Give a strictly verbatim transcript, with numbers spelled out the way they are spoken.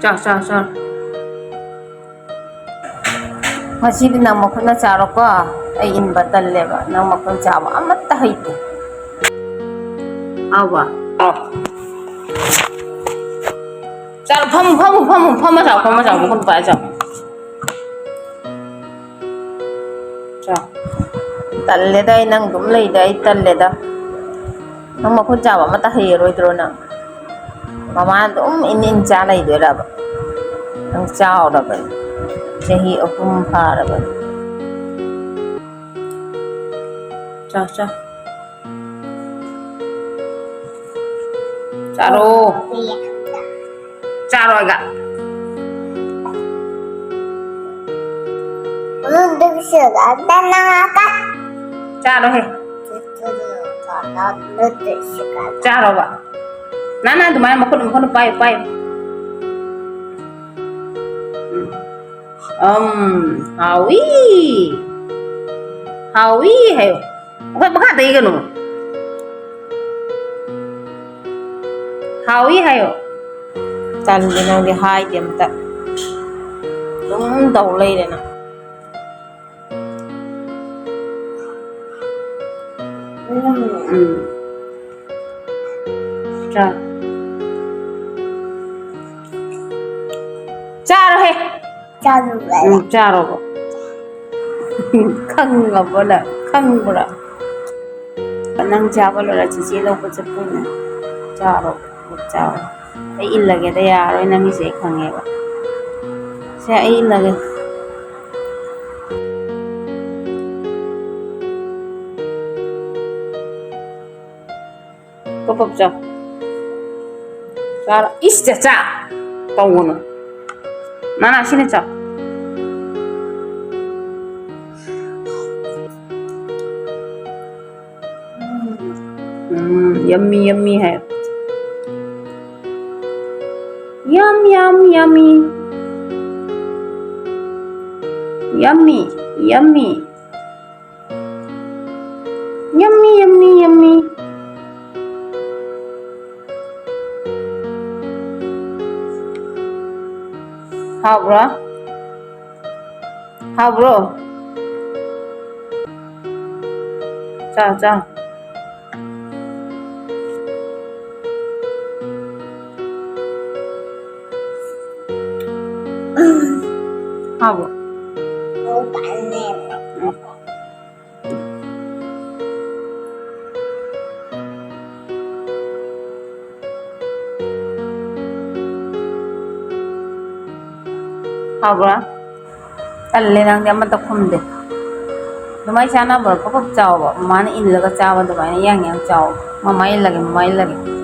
ꯆꯥꯎ, ꯆꯥꯎ, ꯆꯥꯎ꯫ ꯉꯁꯤꯗꯤ ꯅꯪ ꯃꯈꯨꯠꯅ ꯆꯥꯔꯣꯀꯣ꯫ ꯑꯩ ꯏꯟꯕ ꯇꯜꯂꯦꯕ꯫ ꯅꯪ ꯃꯈꯨꯠ ꯆꯥꯕ ꯑꯃꯠꯇ ꯍꯩꯇꯦ꯫ ꯍꯥꯎꯕ? ꯆꯥꯔꯣ, ꯐꯝꯃꯨ, ꯐꯝꯃꯨ, ꯐꯝꯃꯨ, ꯐꯝꯃ ꯆꯥꯎ, ꯐꯝꯃ ꯆꯥꯎ, ꯃꯈꯨꯠ ꯄꯥꯏꯔ ꯆꯥꯎ꯫ ꯆꯥꯎ꯫ ꯇꯜꯂꯦꯗ, ꯑꯩ ꯅꯪ ꯑꯗꯨꯝ ꯂꯩꯗ, ꯑꯩ ꯇꯜꯂꯦꯗ꯫ ꯅꯪ ꯃꯈꯨꯠ ꯆꯥꯕ ꯑꯃꯠꯇ ꯍꯩꯔꯔꯣꯏꯗ꯭ꯔꯣ ꯅꯪ? ꯃꯃꯥꯅ ꯑꯗꯨꯝ ꯏꯟ ꯏꯟ ꯆꯥ ꯂꯩꯗꯣꯏꯔꯕ? ꯅꯪ ꯆꯥꯎꯔꯕꯅꯤ, ꯆꯍꯤ ꯑꯍꯨꯝ ꯐꯥꯔꯕꯅꯤ꯫ ꯆꯥꯎ, ꯆꯥꯎ꯫ ꯆꯥꯔꯣ꯫ ꯆꯥꯔꯣ ꯑꯩꯒ꯫ ꯆꯥꯔꯣꯍꯦ꯫ ꯆꯥꯔꯣꯕ꯫ ꯅꯥꯅꯥ ꯑꯗꯨꯃꯥꯏꯅ ꯃꯈꯨꯠ, ꯃꯈꯨꯠ ꯄꯥꯏꯌꯨ, ꯄꯥꯏꯌꯨ꯫ ꯎꯝ꯫ ꯑꯝ, ꯍꯥꯎꯏ꯫ ꯍꯥꯎꯏ ꯍꯥꯏꯌꯣ꯫ ꯃꯈꯨꯠ ꯃꯈꯥ ꯇꯩꯒꯅꯨ꯫ ꯍꯥꯎꯏ ꯍꯥꯏꯌꯣ꯫ ꯇꯜꯂꯤ ꯅꯪꯗꯤ ꯍꯥꯏꯗꯦ ꯑꯝꯇ꯫ ꯑꯗꯨꯝ ꯇꯧ ꯂꯩꯔꯦ ꯅꯪ꯫ ꯎꯝ꯫ ꯆꯥ꯫ ꯆꯥꯔꯣꯍꯦ꯫ ꯆꯥꯔꯨꯔꯦ꯫ ꯎꯝ, ꯆꯥꯔꯣꯕ꯫ ꯈꯪꯉꯕꯣ ꯅꯪ? ꯈꯪꯕ꯭ꯔꯥ? ꯅꯪ ꯆꯥꯕ ꯂꯣꯏꯔ ꯆꯤꯆꯦ ꯂꯧꯕ ꯆꯠꯇꯣꯏꯅꯦ꯫ ꯆꯥꯔꯣ, ꯆꯥꯔꯣ꯫ ꯑꯩ ꯏꯜꯂꯒꯦꯗ, ꯌꯥꯔꯣꯏ ꯅꯪꯒꯤꯁꯦ, ꯑꯩ ꯈꯪꯉꯦꯕ꯫ ꯁꯦ, ꯑꯩ ꯏꯜꯂꯒꯦ꯫ ꯄꯞ ꯄꯞ ꯆꯥꯎ꯫ ꯆꯥꯔꯣ꯫ ꯏꯁ, ꯆꯥ, ꯆꯥ꯫ ꯇꯧꯒꯅꯨ꯫ ꯅꯥꯅꯥ, ꯁꯤꯅ ꯆꯥꯎ꯫ ꯎꯝ, yummy, yummy ꯍꯥꯏꯌꯣ꯫ Yum, yum, yummy. Yummy, yummy. Yummy, yummy, yummy. ꯍꯥꯎꯕ꯭ꯔꯣ? ꯍꯥꯎꯕ꯭ꯔꯣ? ꯆꯥ, ꯆꯥ꯫ ꯍꯥꯎꯕ꯭ꯔꯣ? ꯍꯥꯎꯕ꯭ꯔꯥ? ꯇꯜꯂꯦ, ꯅꯪꯗꯤ ꯑꯃꯠꯇ ꯈꯨꯝꯗꯦ꯫ ꯑꯗꯨꯃꯥꯏꯅ ꯆꯥꯅꯕ꯭ꯔꯣ? ꯄꯞ ꯄꯞ ꯆꯥꯎꯕ꯫ ꯃꯃꯥꯅ ꯏꯜꯂꯒ ꯆꯥꯕ ꯑꯗꯨꯃꯥꯏꯅ ꯌꯥꯡ ꯌꯥꯡ ꯆꯥꯎ꯫ ꯃꯃꯥ ꯏꯜꯂꯒꯦ, ꯃꯃꯥ ꯏꯜꯂꯒꯦ꯫